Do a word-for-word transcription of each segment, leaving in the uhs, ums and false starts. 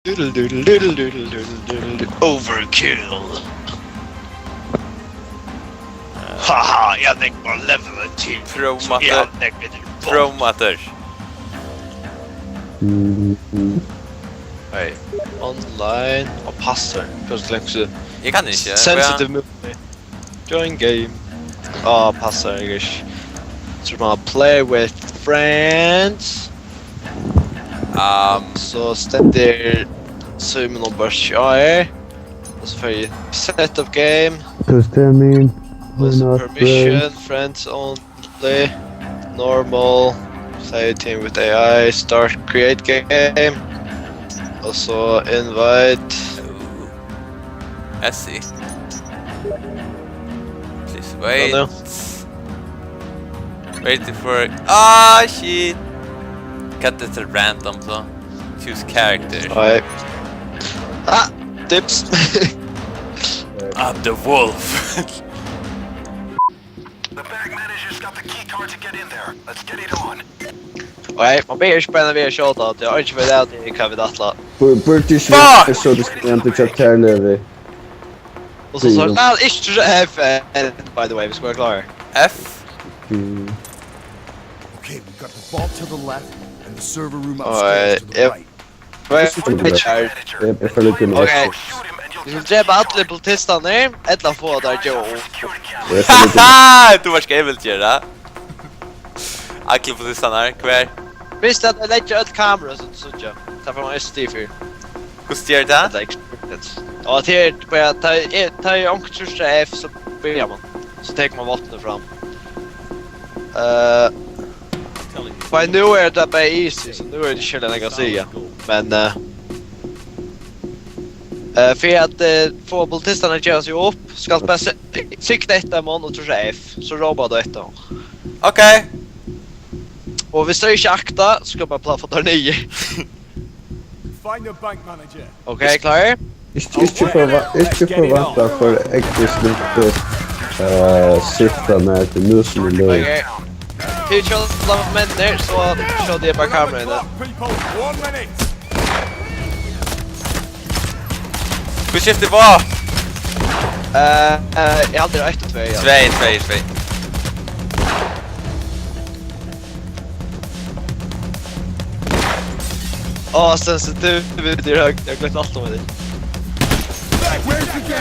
Doodle doodle doodle doodle doodle doodle doodle. Overkill. Haha, eg havi nógv meira level enn teg. Prøv so eg aftur. Havi nógv betri bomb. Prøv aftur. Mm, mm. Hey. Online og password. Hvussu langt so? Eg kann ikki. Sensitive movement. Join game. Á, passar ikki. So man play with friends. Um, so stendur Simon og Bashir. Og so fái eg set of game. Does that mean we're not friends? Og so permission, friends only. Normal. Save team with A I. Start create game. Og so invite. Ooh. I see. Please wait. Wait for, ah, shit. Cut it to random, so. Choose character. Oj. Ah, dips. I'm the wolf. The bank manager's got the key card to get in there. Let's get it on. Oj, man ber ikki bara við at skjóta, tað er ikki við at, hvat vit ætla. Bur-, burdi ikki verið so, tú skuldi eintað hjá tær, Levi. Og so, so, ah, ikki F N, by the way, vit skulu vera klárir. F? Mm. Okay, we've got the vault to the left and the server room upstairs to the right. Oj, eg veit ikki. Eg, eg føli ikki meg. Ok. Vit skulu drepa allar politistarnar, ella fáa teir at geva upp. Eg føli ikki meg. Haha, tú vart skeiv, vil gera. Allir politistarnar, hvar? Minst at eg leggi øll kamera, so, so, ja. Tað fær man S D fyri. Hvussu ger tað? Ella experience. Og at her, bara, tá eg, tá eg onkur trýstir F, so byrjar man. So tekur man vápnið fram. Eh, bara nú er tað bara easy, so nú er tað ikki nakað at siga. Men, eh, eh, fyri at, eh, fáa politistarnar at geva seg upp, skal bara si-, sikta eftir teimum og trýsta F, so rópar tú eftir teimum. Ok. Og viss teir ikki akta, so skal man bara plaffa teir niður. Find the bank manager. Ok, klárir? Ikki, ikki forva-, ikki forvænta for ekstra slippi, eh, sikta nær til músin í løg. Ok. Tit skjóta menn her, so skjóti eg bara kameraið inn. People, one minute. Hvussu skifti vá? Eh, eh, eg haldi eitt og tvey, ja. Tvey, tvey, tvey. Á, sensitivity er høgt. Eg har gloymt alt um tað.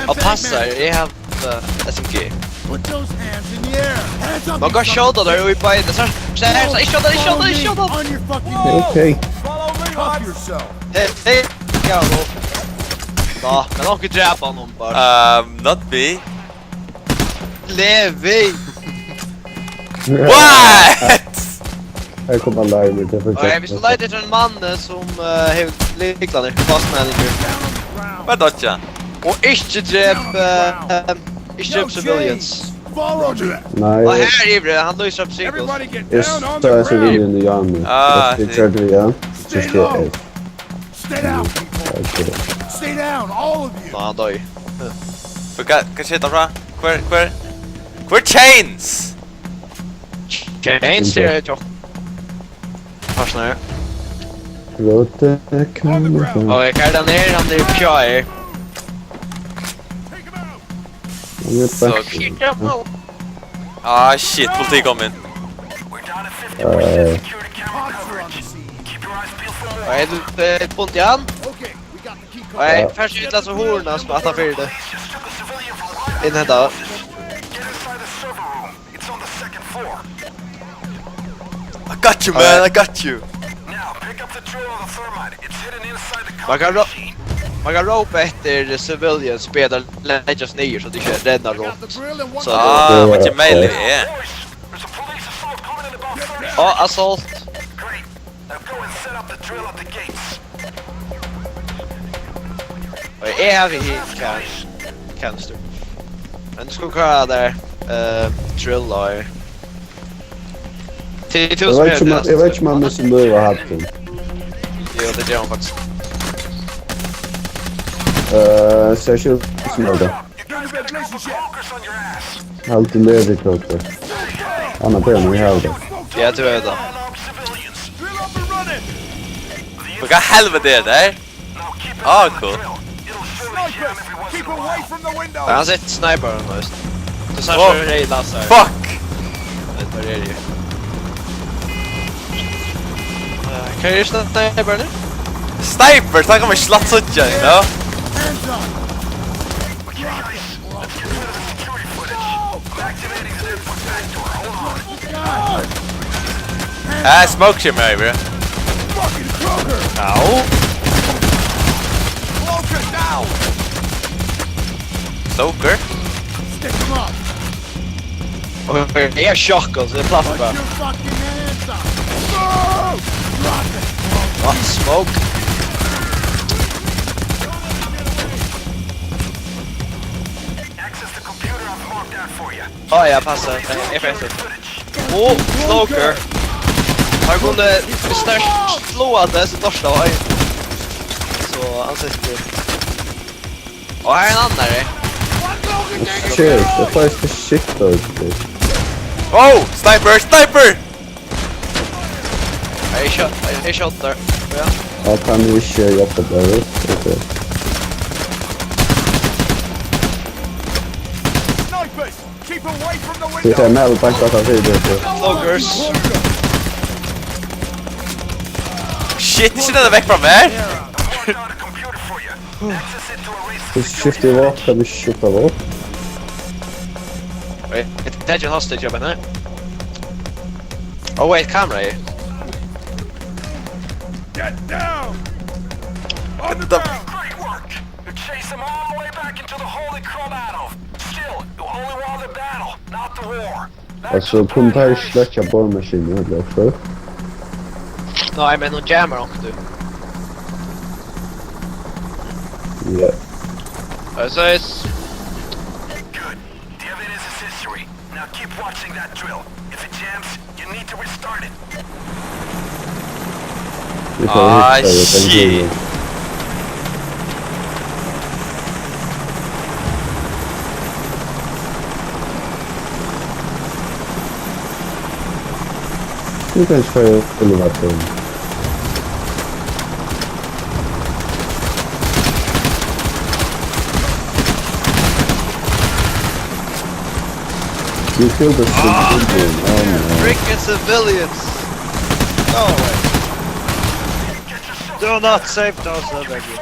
Á, passar, eg havi, eh, S M G. Put those hands in the air. Hands up. Man kann skjóta teir í beinini. So, so, so, ikki skjóta, ikki skjóta, ikki skjóta. On your fucking... Ok. Hey, hey. Ja, nå. Nå, men onkur drepa hann bara. Um, not me. Levi! What? Her kom alarmið, tað er for... Ok, vit skulu leita eftir einum manni sum, eh, hevur lyklarnar, boss manager. Hvat dodja? Og ikki drep, eh, ikki drep civilians. Nei. Og her yvir, hann lýsir upp singles. Eg sá ein civilian í hjørnet. Ah, eg sá. Just det. Stay down, people. Stay down, all of you. Ná, hann doyr. Hvat, hvat skilti hann frá? Hvør, hvør? Hvør Chains? Chains er tjokk. Hvar snart? Rote, come on. Oj, hvar er hann her? Hann er pjær. So, ah, shit, politiið kom inn. Eh. Hva er det, eh, vondt i han? Nei, ja. Fyrst út av hurðina sum aftan fyri teg. Inn henta. I got you, man, I got you. Man kann ró-, man kann rópa eftir civilians, biðja teir leggjast niður, so tey ikki renna runt. So, ah, man ger melee, ja. Á, assault. Og eg havi hitt can-, canister. Men tú skalt klára tær, eh, drill á. Tað er tú sum er best. Eg veit ikki um hann, eg veit ikki um hann missir lív av hattin. Jú, tað ger hann faktiskt. Eh, sær ikki út sum tað. Haldi Levi, Tóti. Hann er bara nú í havi. Ja, tú hevur tað. Men hvat helviti er tað her? Ah, cool. Snipers! Keep away from the window! Hann sitter sniper nå, just. Du ser Oh. Så røy laser. Fuck! Det var det. Eh, hva er det sniper nå? Sniper, takk om jeg slatt sånn, ja. Hands up! Ah, smoke shit, maybe. Fucking Kroger! Au. Kroger down! Soaker? Stick him up! Okay, jeg er sjokk, altså. Det er plass. Put your fucking hands up! Move! Drop it! What smoke? Access the computer I've marked out for you. Å, ja, passa. Jeg er fast. Å, smoker. Han kunne sterkt slå av det, så dørste av øynene. Så han ser ikke. Å, her er en annen der, eh. Shit, det er faktisk shit, altså. Oh, sniper, sniper! Jeg shot, jeg shot der. Ja. Jeg kan ikke hjelpe deg ut, ok. Snipers! Keep away from the window! Det er mer bare at jeg sier det, så. Loggers. Shit, ikke den er vekk fra meg! Så skifter vi våpen, kan vi skifte våpen? Wait, det er ikke en hostage, jeg mener. Oh wait, kamera her. Get down! On the ground! Great work! You chase them all the way back into the hole they crawled out of. Still, you only won the battle, not the war. Back to the point, guys. Altså, kunne de sløkke boremaskinen, eller hva? Nei, men nå jammer han ikke, du. Ja. Hva sies? Good. The evidence is history. Now keep watching that drill. If it jams, you need to restart it. Vi får Ah, hitta det, shit. Du kan ikke få elevator. You killed a civilian. Oh, no. Freaking civilians. Go away. Do not save those civilians.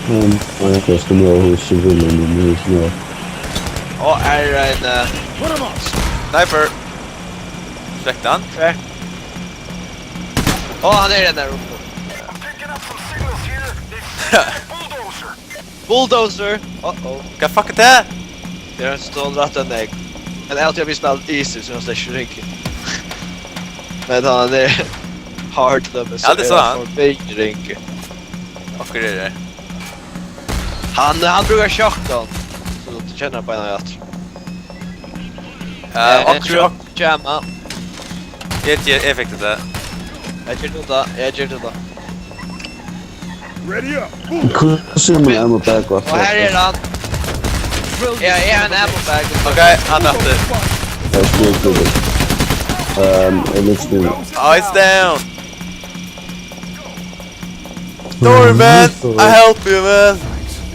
Um, I just know who's civilian in this now. Å, er det en, eh, sniper? Slekte han? Hva? Å, han er den der oppe. Bulldozer! Uh-oh. Hva fuck er det? Det er en stone rett enn deg. Men jeg har alltid spilt easy, så jeg slett ikke ringe. Men han er hard, da, men Ja, det er så han. Forbi ringe. Akkurat det. Han, han bruker shotgun. Så du kjenner på en av hjertet. Eh, Eh, akkurat. Jamma. Jeg, jeg, jeg fikk det til. Jeg gjør det da, jeg gjør det da. Ready up! Move! Hvordan sier man ammo bag? Og her er han. Ja, jeg har en ammo bag. Ok, han er etter. Jeg skal ikke det. Um, it looks good. Oh, it's down! Sorry, man! I help you, man!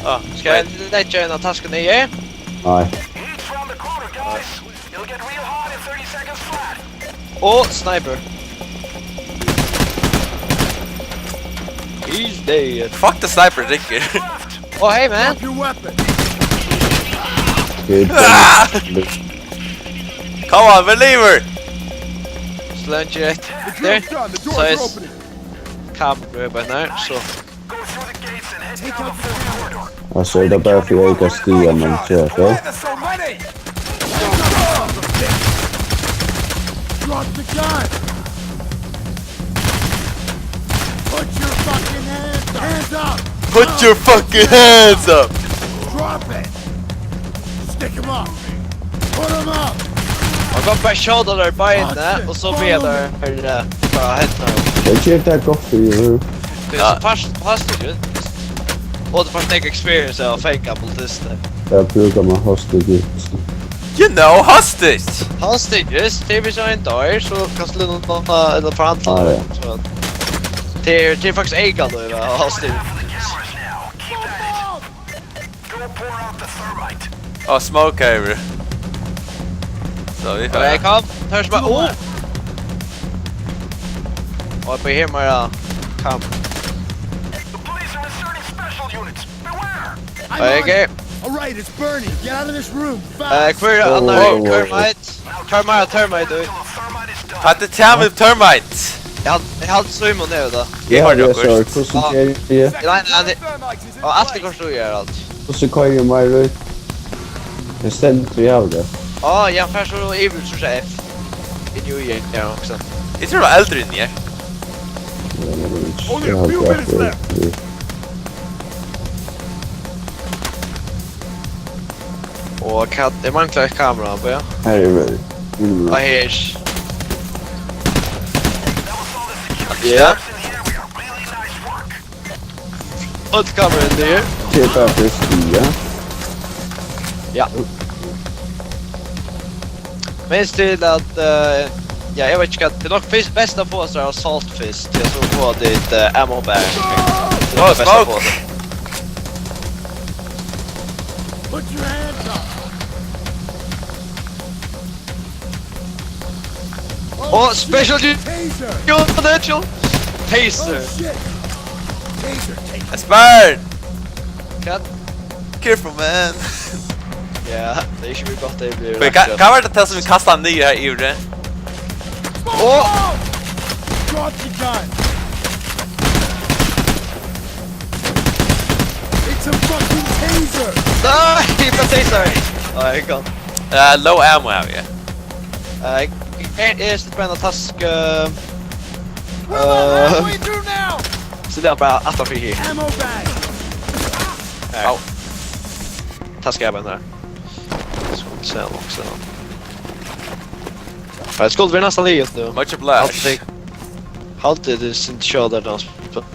Ah, skal jeg legge en av taskene i? Nei. Heat's round the corner, guys. It'll get real hot in thirty seconds flat. Og sniper. He's dead. Fuck the sniper, Ricky. Oh, hey, man. Drop your weapon. Good. Ah! Come on, believer. Slunge it. The drill's done. The doors are opening. Come, grab in there. So. Go through the gates and head down the fourth corridor. Altso, tað er bara fyri at auka stigan, men tja, ok. Why there's so many? Drop the gun! Put your fucking hands up! Hands up! Put your fucking hands up! Drop it! Stick 'em up! Put 'em up! Man kan bara skjóta der beinini, og so blir det der, eh, fra hendene. Eg kjøpte et godt fyr. Det er Ja. så fast, fast, ikke? Og du får snakke experience av å fake politister. Jeg bruker meg hostage. You know, hostage! Hostages, tað er, viss ein doyr, so kanst tú lúna ella forhandla. Ah, ja. So, tað er, tað er faktiskt eykalív at hava hostage. Og smoke her. So, vit fara. Kom, tør smoke. Oh! Og uppi her, meira kamera. I'm on it. All right, it's burning. Get out of this room, fast. Eh, hvør er annar? Wow, wow, wow. Termite. Termite, termite, du. Hatta er tað við termite. Eg held, eg held Simon er við tað. Eg hoyrdi okkurt. Sorry, hvussu geri eg? Nei, nei, nei. Og alt er hvussu tú ger alt. Hvussu koyri eg meir út? Eg stendur í avgjørt. Á, ja, fær so yvir, so sé F. Inn í, ja, også. Eg trúði, tað var eldri enn eg. Only a few minutes left. Og hvat, eg manglar eitt kamera, ja. Her er vel. Mm. Og her. Ja. Øll kamera inn her. Til bara fyrst, ja. Ja. Minst til at, eh, ja, eg veit ikki hvat, tað er nokk fyrst, best at fáa sær assault fyrst, ja, so fáa tit, eh, ammo bag. Tað er best at fáa sær. Put your hands up. Og special unit, Taser. Taser. Oh, shit. Taser, taser. Espen! Hvat? Careful, man. Ja, tað er ikki mykje gott, tað blívur. Men hva, hva var tað sum vit kastaði hann niður her yvir? Åh! Drop the gun. It's a fucking taser. Nei, tað er taser. Nei, eg kann. Eh, low ammo har, ja. Eh, eg, eg, eg sleppi ein task, eh, Where the hell are we through now? So tað er bara aftan fyri her. Ammo bag. Her. Au. Task er bara her. So, so, so. Right, skuld, vit eru næstan liðug nú. Much obliged. How to take, how to take this in show that dance,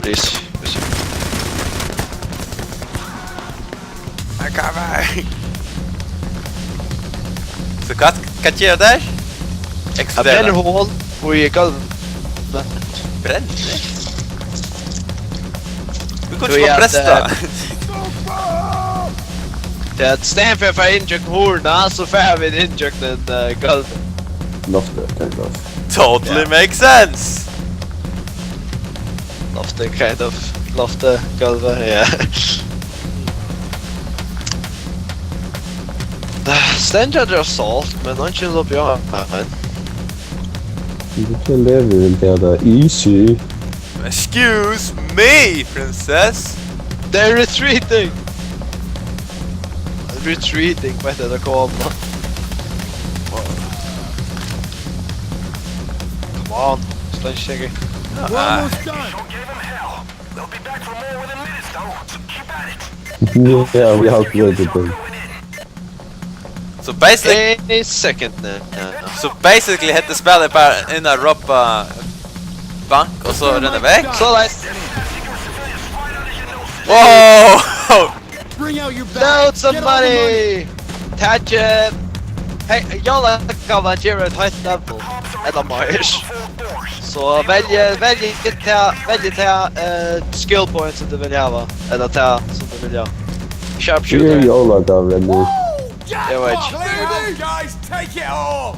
please. I'm coming. So hvat, hvat ger tað? Tað brennur hol og eg gal-, brennur? Tú kanst bara bresta. Tað er, í staðin fyri at fara inn gjøgnum hurðina, so fara vit inn gjøgnum, eh, gólvið. Loftið, tað er gott. Totally makes sense! Loftið, kind of. Loftið, gólvið, ja. Stendur assault, men hann kemur upp, ja. Tú lever, vil eg siga. Easy. Excuse me, princess. They're retreating. Retreating, hvat er tað at koma? Come on, slå ikki. We're almost done. Gave 'em hell. They'll be back for more within minutes, though, so keep at it. Yeah, we have to wait a bit. So basically, any second now. So basically, hetta spælið er bara inn at robba bank og so renna vekk? So nice. Wow! Bring out your bag. Load some money. Get all the money. Touch it. Hey, jólagávan gevur eitt heilt level. Ella meir. So velj, velj tað, velj tað, eh, skill point sum tú vil hava, ella tað sum tú vil hava. Sharpshooter. Tað er jólagáva nú. Eg veit ikki. Clear out, guys, take it all.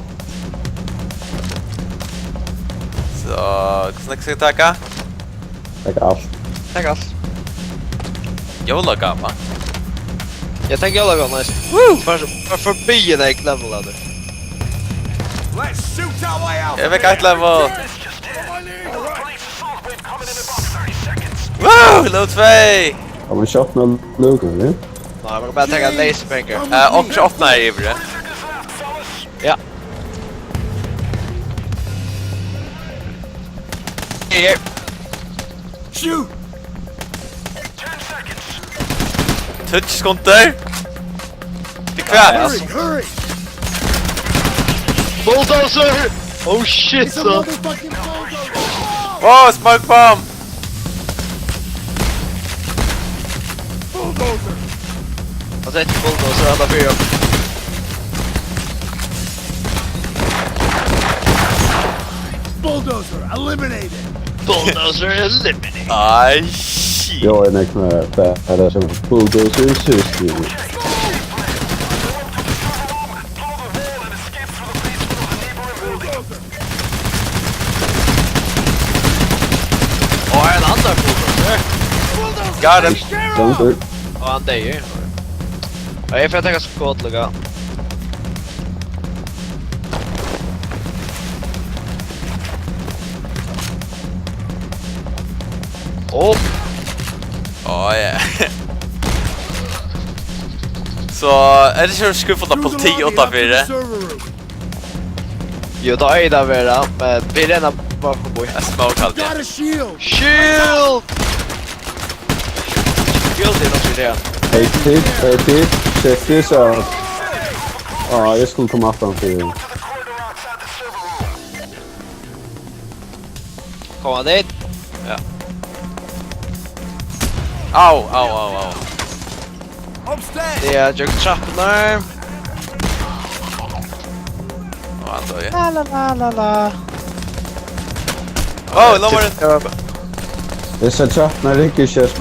So, hvussu nógv skal eg taka? Takk alt. Takk alt. Jólagáva. Ja, takk jólagáva, nice. Woo! Bara, bara forbi ein level av tað. Let's shoot our way out. Eg fekk eitt level. Woo! Level tvey! Har man kjøpt noen luker, ja? Nei, man kan bara taka laserpengar. Eh, og så åpner jeg ivrig. Ja. Her. Shoot! Tíggju sekundir. Til hvat? Hurry, hurry! Bulldozer! Oh shit, it's a son. Motherfucking bulldozer! Wow, smoke bomb! Bulldozer! Hann setti bulldozer, hann er fyra. Bulldozer eliminated. Bulldozer eliminated. Ai, shit. Jo, en ekte med badass som Bulldozer System. Og en annen Bulldozer. Got him. Don't do it. Og han døyer. Og jeg får ta skot, lukka. Åh. Oh yeah. So, er det ikke skuffet av politi utenfor det? Jo, da er det vel, men vi renner bare forbi. Jeg smoke alltid. Got a shield. Shield! Shield er nok det. Hey, kid, hey, kid, check this out. Ah, jeg skulle komme aftan til. Kom han dit? Ja. Au, au, au, au. Upstairs. Det er junk trappen der. Å, han døde. La, la, la, la, la. Wow, nå var det. Jeg ser trappen er ikke kjørt.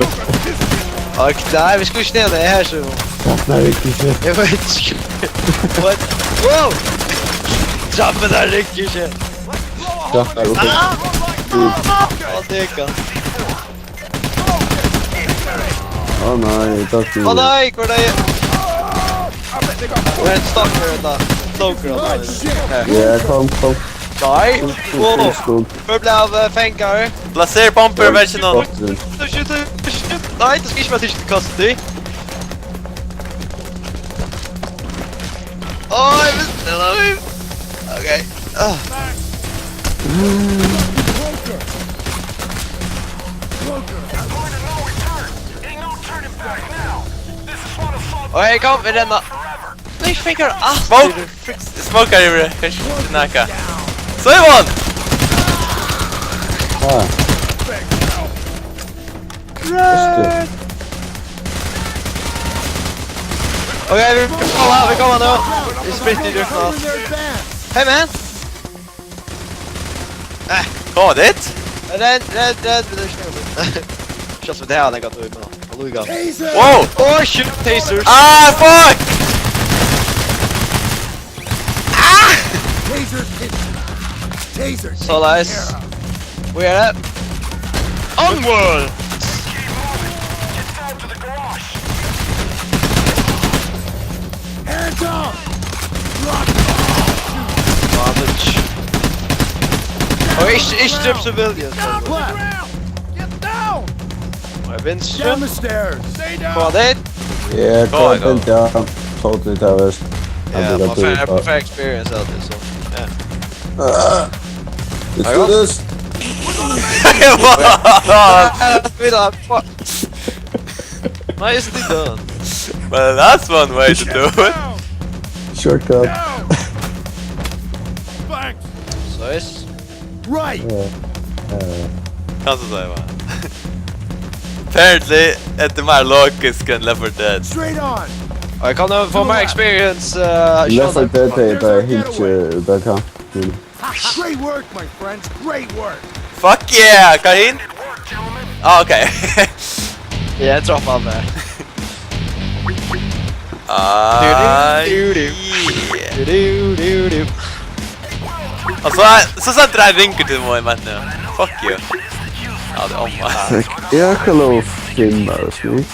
Ok, nei, vi skulle ikke ned det her, så. Trappen er ikke kjørt. Jeg vet ikke. What? Wow! Trappen er ikke kjørt. Trappen er oppe. Ah! Å, det er ikke. Å nei, takk. Å nei, hvor er det? Hvor er en stalker, da? Stalker, da. Her. Ja, kom, kom. Nei. Wow. Skog. Hvor ble av eh, fengar? Plasser bomber, vær ikke noe. Skyt, skyt, skyt. Nei, det skal ikke være til kaste til. Åh, jeg vil... Ok. Ah. Ok, kom, vi renner. Nei, fikk jeg alt. Smoke! Smoke er over. Kanskje ikke nækka. Så er one! Ah, Rød. Ok, vi kommer, vi kommer nå. Vi splitter ut nå. Hey, man. Eh, Kom dit! redd, redd, redd. Det er ikke noe. Kjøtt for det her, det er godt å gjøre nå. Hallo, i gang. Wow! Åh, shit, tasers. Ah, fuck! Tasers. Tasers. So nice. Hvor er det? Onward! Hands up. Garbage. Og ikke, ikke drept civilians. Left. Get down. Og jeg vinner. Down the stairs. Stay down. Kom dit. ja, Kom, kom, ja. Totally terrorist. Ja, man får, man får experience av det, så. Ja. Let's do this. Wait up. Fuck. Nicely done. Well, that's one way to do it. Shortcut. Thanks. Nice. Right. Ja, ja. Kanskje si hva. Apparently, det er mer logisk enn Left four Dead. Straight on. Og jeg kan jo få mer experience. Uh, Left four Dead er bare helt uh, bare kamp. Great work, my friends. Great work. Fuck yeah, Kahin! Ah, ok. Jeg traff han der. Ah, Du, du, du. yeah. Du, du, du, du. Og så, så sendte jeg rinker til meg, men uh, fuck you. Ja, det er om meg. Fuck. Ja, hello, Finn, bare, skal vi?